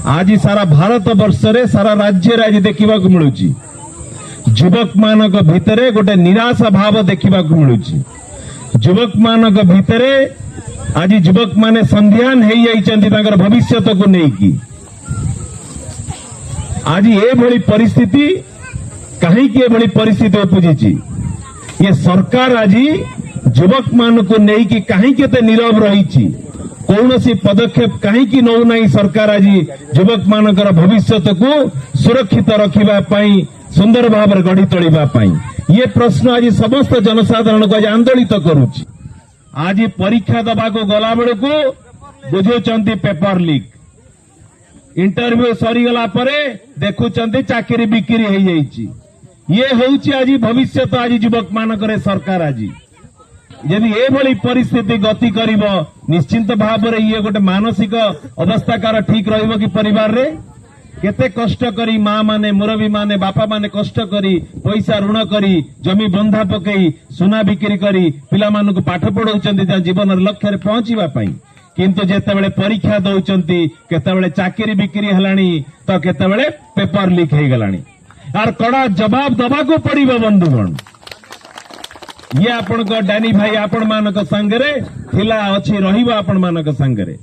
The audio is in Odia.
ଆଜି ସାରା ଭାରତ ବର୍ଷରେ, ସାରା ରାଜ୍ୟରେ ଆଜି ଦେଖିବାକୁ ମିଳୁଛି, ଯୁବକମାନଙ୍କ ଭିତରେ ଗୋଟେ ନିରାଶା ଭାବ ଦେଖିବାକୁ ମିଳୁଛି। ଯୁବକମାନଙ୍କ ଭିତରେ ଆଜି ଯୁବକମାନେ ସନ୍ଦିହାନ ହେଇଯାଇଛନ୍ତି ତାଙ୍କର ଭବିଷ୍ୟତକୁ ନେଇକି। ଆଜି ଏଭଳି ପରିସ୍ଥିତି କାହିଁକି, ଏଭଳି ପରିସ୍ଥିତି ଉପୁଜିଛି? ଇଏ ସରକାର ଆଜି ଯୁବକମାନଙ୍କୁ ନେଇକି କାହିଁକି ଏତେ ନୀରବ ରହିଛି? କୌଣସି ପଦକ୍ଷେପ କାହିଁକି ନଉନାହିଁ ସରକାର ଆଜି ଯୁବକମାନଙ୍କର ଭବିଷ୍ୟତକୁ ସୁରକ୍ଷିତ ରଖିବା ପାଇଁ, ସୁନ୍ଦର ଭାବରେ ଗଢି ତୋଳିବା ପାଇଁ? ଇଏ ପ୍ରଶ୍ନ ଆଜି ସମସ୍ତ ଜନସାଧାରଣଙ୍କୁ ଆଜି ଆନ୍ଦୋଳିତ କରୁଛି। ଆଜି ପରୀକ୍ଷା ଦେବାକୁ ଗଲା ବେଳକୁ ବୁଝୁଛନ୍ତି ପେପର ଲିକ୍, ଇଣ୍ଟରଭ୍ୟୁ ସରିଗଲା ପରେ ଦେଖୁଛନ୍ତି ଚାକିରି ବିକ୍ରି ହେଇଯାଇଛି। ଇଏ ହେଉଛି ଆଜି ଭବିଷ୍ୟତ ଆଜି ଯୁବକ ମାନଙ୍କର। ସରକାର ଆଜି ଯଦି ଏଭଳି ପରିସ୍ଥିତି ଗତି କରିବ, ନିଶ୍ଚିନ୍ତ ଭାବରେ ଇଏ ଗୋଟେ ମାନସିକ ଅବସ୍ଥା କାର ଠିକ ରହିବ କି ପରିବାରରେ? କେତେ କଷ୍ଟ କରି ମା ମାନେ, ମୁରବୀ ମାନେ, ବାପା ମାନେ କଷ୍ଟ କରି, ପଇସା ଋଣ କରି, ଜମି ବନ୍ଧା ପକେଇ, ସୁନା ବିକ୍ରି କରି ପିଲାମାନଙ୍କୁ ପାଠ ପଢାଉଛନ୍ତି ତା ଜୀବନର ଲକ୍ଷ୍ୟରେ ପହଞ୍ଚିବା ପାଇଁ। କିନ୍ତୁ ଯେତେବେଳେ ପରୀକ୍ଷା ଦଉଛନ୍ତି, କେତେବେଳେ ଚାକିରି ବିକ୍ରି ହେଲାଣି ତ କେତେବେଳେ ପେପର ଲିକ୍ ହେଇଗଲାଣି। ଆର କଡା ଜବାବ ଦବାକୁ ପଡିବ ବନ୍ଧୁଗଣ। ଇଏ ଆପଣଙ୍କ ଡାନି ଭାଇ ଆପଣମାନଙ୍କ ସାଙ୍ଗରେ ଥିଲା, ଅଛି, ରହିବ ଆପଣମାନଙ୍କ ସାଙ୍ଗରେ।